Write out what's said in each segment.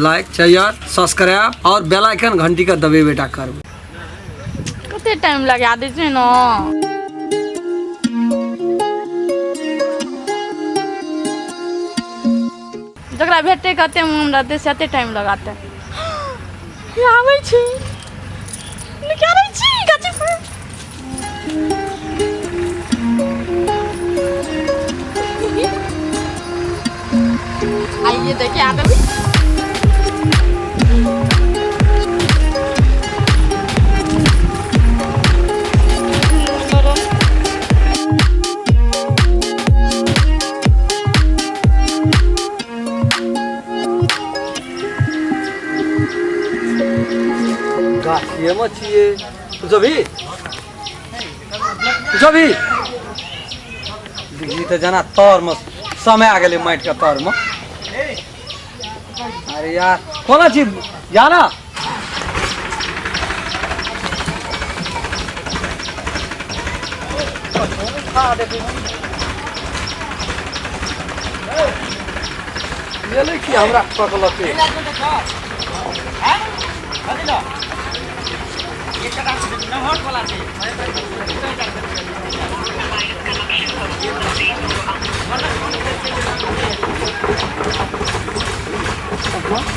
Like share subscribe और बेल icon घंटी का दबे बेटा करबै। कते टाइम लगा दै छै ने। जकरा भेटतै कते मोन रहतै से एते टाइम लगातै। हे आबै छै, निकालै छी गाछी पर। आइए देखिए आदमी। गाछिएमे छियै। जभी जभी देखी तऽ जेना तरमे समय आ गेलै, माटिके तरमे। अरे यार, कोना छी? जा ना गेलै कि हमरा पकलकै।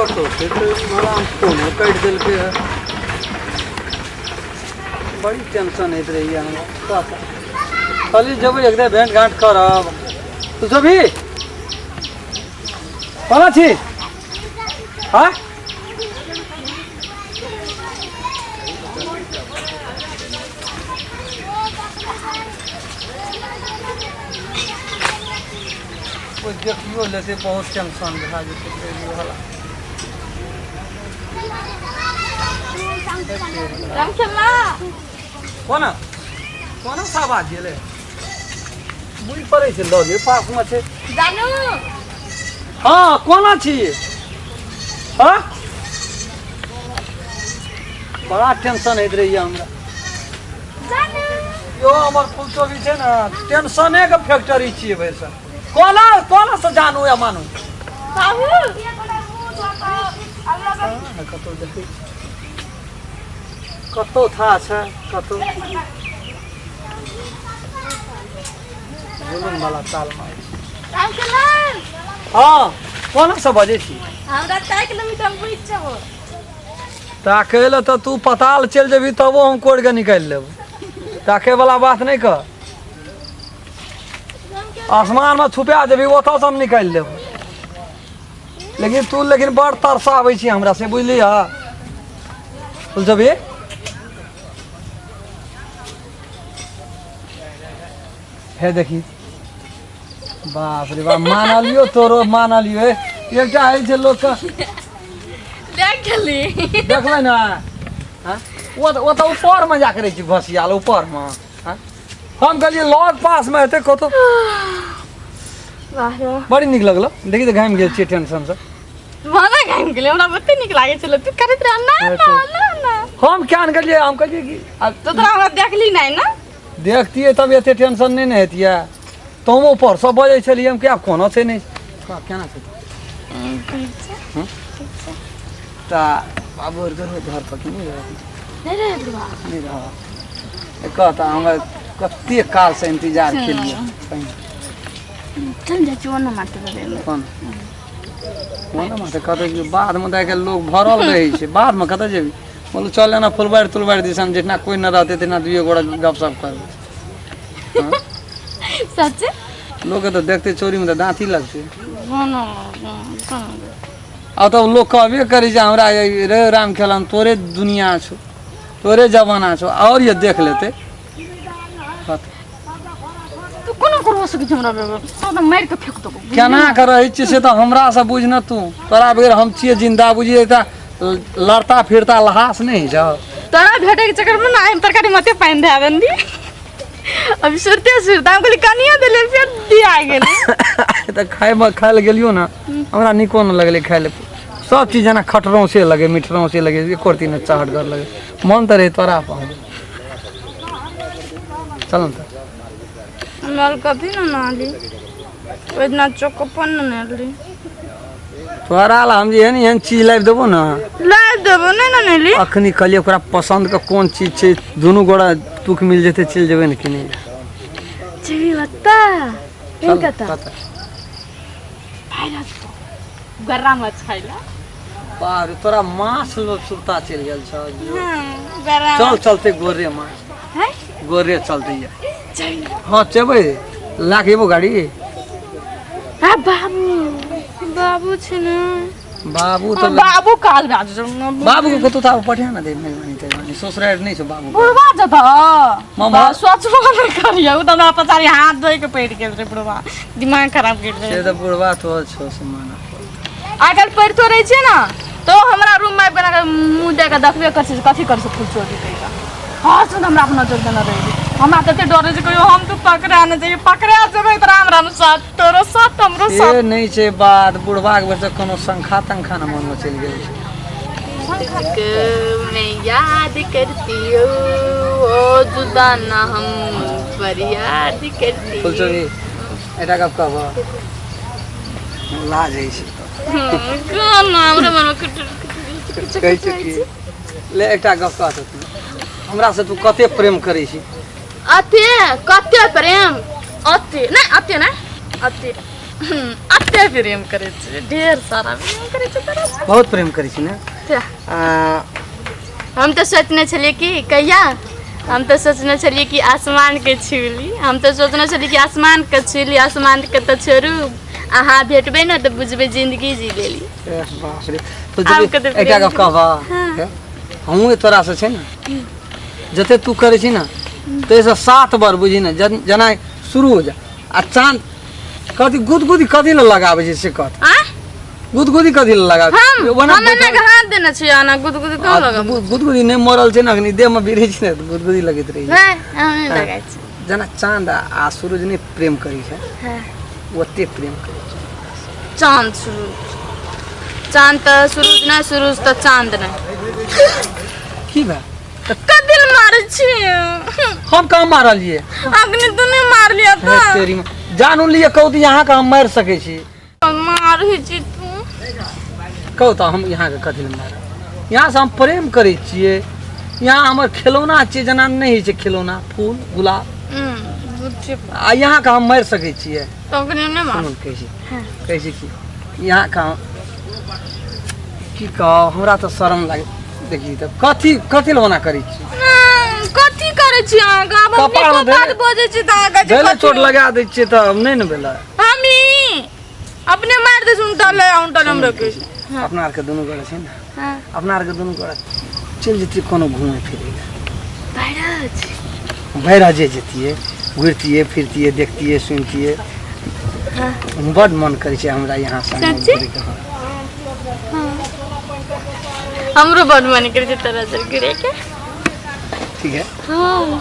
कतौ छै तऽ हमरा फोनो काटि देलकै हँ। बड़ी टेंशन होइत रहैए हमरा। कहली जेबै एक बेर भेंट घाँट करब। तू जेबही? कोना छी? हाँ, कोइ देखियो लेतै, बहुत टेंशन भए जेतै वाला। राम खेलना। कोना कोना सा आवाज गेलै? बुझि पड़ै छै लगे पासमे छै। जानू। हँ, कोना छी? हँ, बड़ा टेंशन होइत रहैए हमरा। जानू। यो हमर फुलचोबी छै ने, टेंशने के फैक्ट्री छियै भरिसँ। कोना कोना से जानू या मानू? बाबू। ने कतौ देखै छी, कतौ था छै, कतौ जुलुम वाला चाल मारै छै। राम खेलन। हँ, कोना से बजै छी? हमरा ताकि लेबी तऽ हम बुझि जेबो। ताकै लए तऽ तू पताल चलि जेबही तबो हम कोड़ि कऽ निकालि लेब। ताकै वाला बात नहि कर। आसमानमे छुपा जेबही, ओतऽसँ हम निकालि लेब। लेकिन तू लेकिन बड़ तरसाबै छी हमरा से, बुझलियै? बुझबही? हे देखी, बाप रे बाप, मानलियो तोरो मानलियो। एकटा होइ छै लोकके। देख गेली। देखबै ने? हँ, ओ तऽ ऊपरमे जा कऽ रहै छै घोसियाल ऊपरमे। हँ, हम कहलियै लग पासमे हेतै कतौ। वाह रे। बड़ी नीक लगलो। देखी तऽ, घामि गेल छियै टेंशनसँ। मजा घामि गेलै। हमरा बत्ते नीक लागै छलै, तू करैत रह ना ना ना ना। हम क्या ने गेलियै, हम कहलियै कि आ तो तोरा हमरा देखली नहि ने। देखतियै तब एते टेंशन नहि ने हेतियै। तऽ हम ऊपरसँ बजै छलियै, हम कि आब कोनो छै नहि, आब केना छै? ठीक छै। तऽ बाबू आर घर घर पर कि नहि रहत? नहि रहै बुढ़वा। नहि रहत। कह तऽ, हमरा कते कालसँ इंतजार केलियै। चल जाइ छी ओना मारते देबै। कोन कोन माते? कतऽ जेबी बाधमे? तऽ आइकाल्हि लोक भरल रहै छै बाधमे, कतऽ जेबी? बोलू, चल एना फुलबारि तुलबारि दिसन, जितना कोइ नहि रहतै तितना दुइए गोड़ा गपशप करबै। सच। लोकके तऽ देखतै चोरीमे तऽ दाँती लगतै। कोनो आ तब लोक कहबे करै छै हमरा, रे राम खेलन, तोरे दुनिया छौ, तोरे जमाना छौ। आओर ये देख लेतै। तू कोनो करबो सकै छै हमरा बेगर? तो तऽ मारि कऽ फेंक देबो। केना के रहै छियै से तऽ हमरा से बुझ ने तू। तोरा बगैर हम छियै जिंदा? बुझियै तऽ लड़ता फिरता लहास नहि होइ छौ। तोरा भेटे के चक्कर में ना हम तरकारी मते पानि धए देली। अभी सुरते सुरते हम कहली कनिए देले, फेर दिया गेलै। तऽ खायमे खाय लए गेलियो ने, हमरा नीको नहि लगलै खाय लए। सब चीज जेना खटरौं से लगे, मिठरौं से लगे, एको रत्ती नहि चहटगर लगे। मन तऽ रहै तोरा पर। चल ने तऽ। हमरा कथी ने नाली ओहि दिना चोकोपन ने नेली। तोहरा ला हम जे एहन एहन चीज लाबि देबो ने। लाबि देबो नहि ने नेली। अखनी कहलियै ओकरा पसन्द के कोन चीज छै, दुनू गोरा तुक मिल जेतै, चलि जेबै ने किनै लए। जेबी बता। चल, कतऽ? कतऽ? गर्रा माछ खाइ ला। बाह रे, तोरा माछ लोग सुरता चलि गेल छौ। गर्रा। चल, चलते गोरे माछ। हैं? गोरे चलते या। हाँ, चेबै ला के एबो गाड़ी। आ बाबू, बाबू छै ने। बाबू तऽ बाबू काल राज। बाबू के कतौ तऽ पठा ने दे, मेहरबानी तेहरबानी, ससुरारि नहि छौ बाबू के। बुढ़वा जतऽ मामा। सोचबो नहि करियै, ओ तऽ हमरा पछाड़ी हाथ धोइ के पड़ि गेल रे, बुढ़वा दिमाग खराब करि से दे। तऽ बुढ़वा तो छौ से मानऽ पड़तौ। आइ काल्हि पढ़ितो रहै छियै ने तो हमरा रूममे आबि कऽ मुँह दए कऽ देखबे करै छै जे कथी करै छै फूल चोरी करि कऽ। हर सुन, हमरा अपना नजर देने रहै छै, हमरा तऽ एते डर होइ छै, कहियो हम तऽ पकड़ा नहि जइयै, पकड़ा जेबै तऽ राम राम साथ, तोरो साथ हमरो साथ। से नहि छै बात, बुढ़वा के वजह से कोनो शंखा तंखा ने मनमे चलि गेल छै। मैं याद करती हूँ ओ जुदा ना हम फरियाद करती। फूल चोरी, एकटा गप कहबऽ? लाज होइ छै। कोना हमरा मनमे कुटुर कुटुर। कहै छै कि ले, एकटा गप कह तऽ तू हमरा से तू कते प्रेम करै छी? अते कते प्रेम, अते नहि, अते नहि, अते अते प्रेम करै छी, ढेर सारा प्रेम करै छी तोरा से। बहुत प्रेम करै छी ने? ते। आ, हम तऽ सोचने छलियै कि कहिया, हम तऽ सोचने छलियै कि आसमानके छू ली, हम तऽ सोचने छलियै कि आसमानके छू ली, आसमानके तऽ छोड़ू, अहाँ भेटबै ने तऽ बुझबै जिंदगी जी लेली। ए, बाप रे, तो आब जब कते एकटा प्रेम गप कहबऽ? हमहूँ तोरासँ छै ने, जते तू करै छी ने ताहिसँ 7 बार बुझी ने, जेना शुरू हो जा आ चाँद कथी गुदगुदी कथी लए लगाबै छै से कथ आँय? गुदगुदी कथी लए लगाबै? हम ओना हम एना के हाथ देने छियै, एना गुदगुदी कहाँ लगब? गुदगुदी नहि मरल छै ने, अखनी देहमे बिरै छै ने तऽ गुदगुदी लगैत रहै छै। नहि, हम नहि लगै छी। जेना चाँद आ सूरज नहि प्रेम करै छै, ओते प्रेम करै छै। चाँद सूरज, चाँद तऽ सूरज नहि, सूरज तऽ चाँद नहि। की भेल? कथी लए मारै छी? हम कहाँ मारलियै? अग्नि तू नहि मारलियै हे तऽ तेरी जानू लिए कहू तऽ यहाँके हम मारि सकै छी? मारै छी तू। कहू तऽ हम यहाँके कथी लए मारब? यहाँसँ हम प्रेम करै छियै, यहाँ हमर खेलौना छियै, जेना नहि होइ छै खेलौना, फूल गुलाब। बुझी। आ यहाँके हम मारि सकै छियै? तऽ अग्नि नहि मार। सुनू ने, कहै छी, कहै छी कि यहाँके हम की कहब, हमरा तऽ शरम लागै। देखी तऽ कथी कथी लए ओना करै छी? कथी करै छी अहाँके? आब हम कपारमे नीको बात धेले- बजै छी तऽ अहाँके जे भेलै कथी- चोट लगा दै छियै तऽ नहि ने भेलै। हम ई अपने मारि दै छी, उल्टा ले उल्टा हम रखै छी। अपना आरके दुनू गोरा छै ने, हाँ। अपना आरके दुनू गोरा चलि जैतियै कोनो घूमै फिरै लए। भैरज। भैरजे जैतियै, घुरतियै फिरतियै, देखतियै सुनतियै। बड मन करै छै हमरा यहाँ से सच्ची? घुरैके। हाँ। हमरो बड मन करै छै तोरा जर घुरै के। ठीक है। हाँ।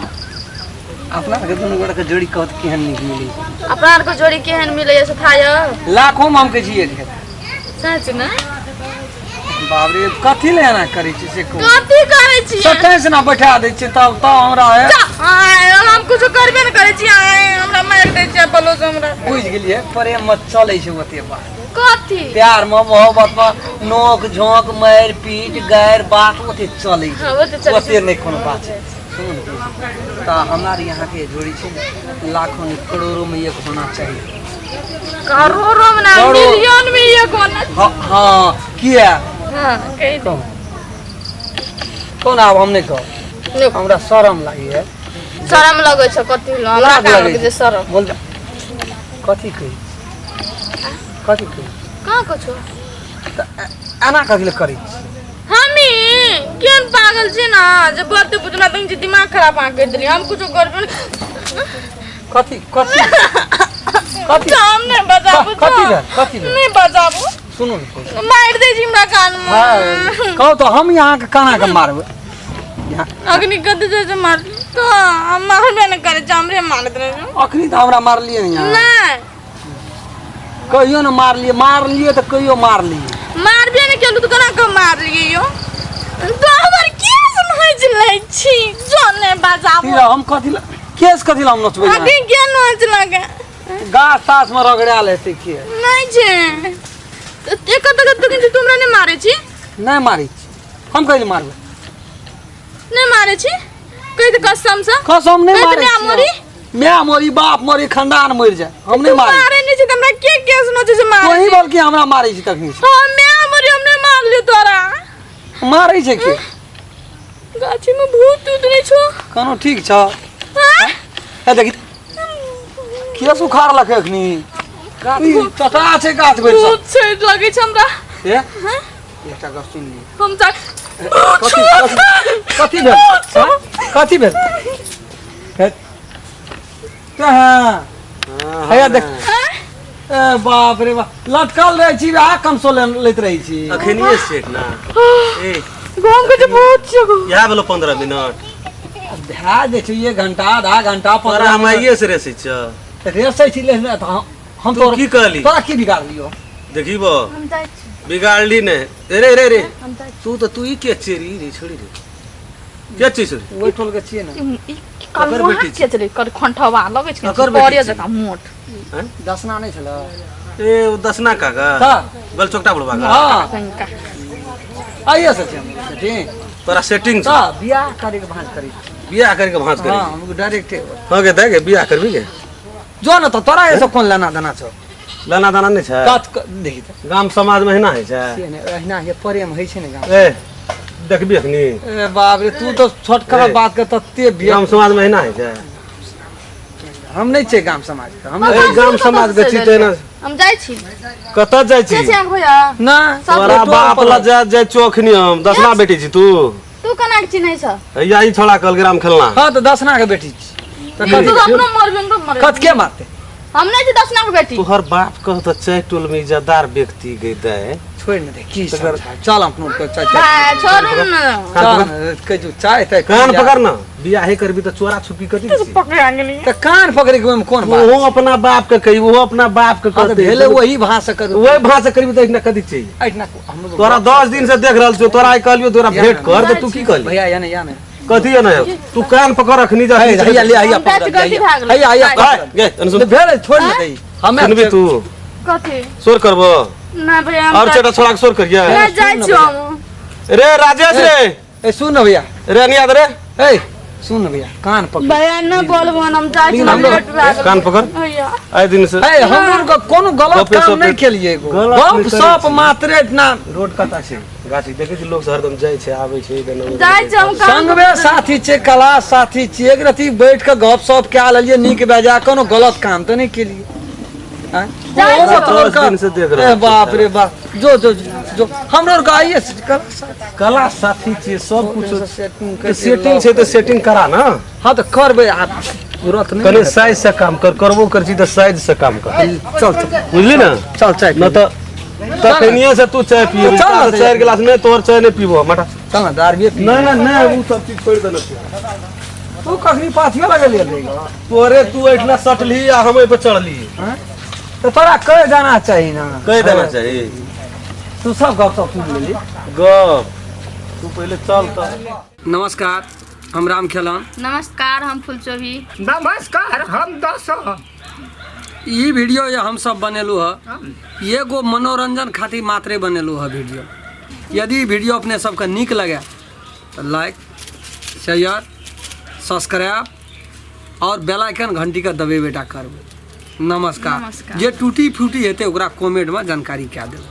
अपना आरके दुनू गोरा के जोड़ी कहत केहन नीक मिलै छै। अपना आरके जोड़ी केहन मिलैया से था यौ? लाखों मे हम कहै छी एक हेतै। सच ने? बाप रे, कथी लए एना करै छी से कहू। कथी करै छियै? सटाइस ना बैठा दै छियै तब तब हमरा है। आय, हम कुछो करबे ने करै छी, आय हमरा मारि दै छियै बलोज हमरा। बुझि गेलियै, प्रेम मे चलै छै ओते बात। कथी? प्यार मे मोहब्बत मे नोक झोंक मारि पीट गारि बात ओते चलै छै। हाँ, ओते चलै छै। ओते नहि कोनो बात छै। सुनू ने, कहै छी, तऽ हमरा यहाँ के जोड़ी छै ने, लाखों नहीं करोड़ों में एक होना चाहिए। करोड़ों में ना, करोड़। मिलियन में एक होना। हाँ हाँ, किया? हाँ, कहि दे। कहू कोन, आब हम नहि कहब। नहि। हमरा शरम लागैए। शरम लगै छै कथी लए? हमरा लाज कहाँ लगै लगै छै शरम? बोल, कथी कही, कथी कही? कहाँ कुछो। तऽ एना कथी लए करै छी? हमी केहन पागल छी ने जे बाते बुझना तुम जे दिमाग खराब अहाँ करि देलियै, हम कुछो करबे नहि। कथी कथी कथी? हम नहि बजाबू। कथी भेल? कथी भेल? नहि बजाबू। सुनू ने, कहै छी। मारि दै छी हमरा कानमे। हाँ, कहू तऽ हम यहाँके केना के मारबै यहाँ? अग्नि कथी छै से मार तो हम मारबे नहि करै छी, हमरे मारैत रहै छै। अखनी तऽ हमरा मारलियै ने यहाँ। नहि। कहियो ने मारलियै, मारलियै तऽ कहियो मारलियै। मारबे नहि केलहुँ तऽ केना कऽ मारलियै यौ? तो हमर केस नोचि लै छी जो, नहि बजाबू। ठीक है, हम कथी लए केस, कथी लए हम नोचबै यहाँ? अग्नि के नोच लगे? गाछ ताछ में रगड़ायल हेतै के। नहि छै। एक तक तक तू हमरा नहि मारै छी। नहि मारै छी। हम कहि मारबै? नहि मारै छी, कहि दे कसम से। कसम, नहि कहि दे। मारै। माय मरी। माय मरी, बाप मरी, खानदान मरि जाए, हम नहि तू मारै। मारे नहि छी तऽ हमरा के के सुनो छै जे मारै तोही छी? बोल कि हमरा मारै छी तखनी से। हाँ, माय मरी, हम नहि मारलियो तोरा। मारै छै के? गाछी में भूत तूत नहीं छो? कोनो ठीक छ? हाँ? हे देखी, किया सुखार लख अखनी? ई टटा छै गाछ भरि सब। भूत छै लगै छै हमरा। ए, हाँ? एकटा गप सुनि ली। हम जा कथी कथी कथी भेल? हाँ? कथी भेल? हे, कहाँ हैया देख। ए बाप रे बाप, लटकल रहै छी आ कमसो लैत रहै छी। अखनिए सेठ ना ए। गाँव के जे भूत छै गो। इएह भेलो 15 मिनट। भए जाइ छै एक घंटा, आधा घंटा, तोरा 15 हम मिनट। आइए से रेसै छ। रेसै छी ले तऽ हम तू तोर की कहली? तोरा की बिगाड़लियो? देखी बो। हम जाइ छी। बिगाड़ली ने रे रे रे। हम जाइ छी। तू तऽ तू ई के चेरी रे छोड़ी रे, के छी छोड़ी? ओहि टोल के छियै ने। ई ककर कल बेटी छी? के चले कर खंठवा लगै छै। ककर बेटी परे छी? जकाँ मोट। हैं? दसना नहि छलै? ए, ओ दसना काका। तऽ गल चौकटा बुढ़वा का। हँ। कनिका। आइए से छै हमर सेटिंग। तोरा सेटिंग छौ? तऽ बियाह करे के भाँज करै छी। बियाह करके भाँज करी? हँ, हम डायरेक्टे। हँ गे, दे गे, बियाह करबी गे? जो ने तऽ तोरा एहिसँ कोन लेना देना छौ? लेना दाना नहि छै। कत देखी तऽ। गाम समाज में एहिना होइ छै? से नहि, एहिना हे, प्रेम होइ छै ने गाम। ए, देखबी अखनी। ए बाप रे, तू तऽ छोटका ए। बात के तते भेट। गाम समाज में एहिना होइ छै? हम नहि छियै गाम समाज के हम। ए, गाम समाज के छी तऽ एना। हम जाइ छी। कतऽ जाइ छी? के छै अहाँके भैया? नहि। सब तोरा टोल बाप पर। लग जा जाइ छौ अखनी। हम दसना बेटी छी तू। तू केना के चिन्है छ? हैया ई छोड़ा कहल ग्राम खेलना। हँ तऽ दसना के बेटी छी तऽ तू कथी? तऽ अपनो मरबे, हमरो मरबे। कथ के मारतै? हम नहि छी दसना के बेटी। तोहर बाप कह तऽ चाय टोल में इज्जतदार व्यक्ति गई दे। छोड़ि ने दे की तकर- समझाय। चल अपनो के चाय चाय। भाय, छोड़ू ने। चल ने, कहै छौ चाय ताय। कान पकड़ ना, बियाहे करबी तऽ चोरा छुपी कथी के छी? पकड़ा गेली। तऽ कान पकड़े के ओहिमे कोन बात? ओहो अपना बाप के कही, ओहो अपना बाप के हँ तऽ कहते। भेलै वही भाषा कर। वही भाषा करबी तऽ एहिना कथी चाहिए? एहिठिना हमरो तोरा 10 दिन से देख रहल छियौ, तोरा आइ कहलियौ तोरा या भेंट ना। कर तऽ तू की कहली? भैया, या ने, या ने। कथी है ना, तू कान पकड़ अखनी जा। है, हैया ले, हैया हम जाइ पकड़। छी, गलती भए गेलै। हैया, हैया बाय। पकड़। गे, एने सुन। भेलै, छोड़ ने दही हमे। सुनबी तू? कथी? शोर करबो? नहि भैया, हम और जाइ- चटा छोड़ा के शोर करिए। नहि, जाइ छी हम। रे राजेश रे। ए सुन ने भैया। रे अनियाद रे। ए सुन ने भैया, कान पकड़। भैया, नहि बोलबो, हम जाइ छी। लेकिन हमरो- लेट भए गेल। कान पकड़। भैया। आइ दिन से ए हम उनका कोनो गलत गपे काम सपे- नहि केलिए एगो गलत नहि गप करै सप छी। मात्र इतना। रोड कता छै? गाछी देखै छी, लोग सब हरदम जाइ छै आबै छै एना ओना। जाइ छी हम काम। संगवे साथी छै, कला साथी छियै, एक रति बैठ के गप सप कए लेलियै नीक बेजा, कोनो गलत काम तऽ नहि केलियै आँय? जाइ ओहो छी। तोहर 10 दिन से देख रहल ए छी। बाप रे बाप, जो जो जो हमरो आरके आइए से कला साथी। कला साथी छियै सब कुछ। सेटिंग तऽ सेटिंग छै तऽ सेटिंग करा ना। हाँ तऽ करबै आब, तुरंत नहि। कनि साइज से काम कर, करबो कर छी तऽ साइज से काम कर। चल चल। बुझली ने? चल चाय न तऽ तखनिए से तू चाय पियबी। चल ना। चारि गिलास नहि, तोहर चाय नहि पीबो मटा। चल ना, दारुए पी। नहि नहि नहि, ओ सब चीज छोड़ि देने छियै। तू कखनी पाथियो लगेलियै रे? तोरे तू एहिठिना सटलही आ हम एहि पर चढ़ली। हाँ? तऽ तोरा कहि देना चाही ना। कहि देना चाही। तू सब गप सब सुनि लेली। गप तू पहिले चल तऽ। नमस्कार, हम राम खेलन। नमस्कार, हम फुलचोभी। नमस्कार, हम दस। ई वीडियो ये हम सब बनेलू है, एगो मनोरंजन खातिर मात्रे बनेलू है वीडियो। यदि वीडियो अपने सबके नीक लगे तऽ लाइक, शेयर, सब्सक्राइब और बेल आइकन घंटी के दबेबे टा करबै। नमस्कार। नमस्कार। जे टूटी फूटी हेतै ओकरा कमेंटमे जानकारी कए देबै।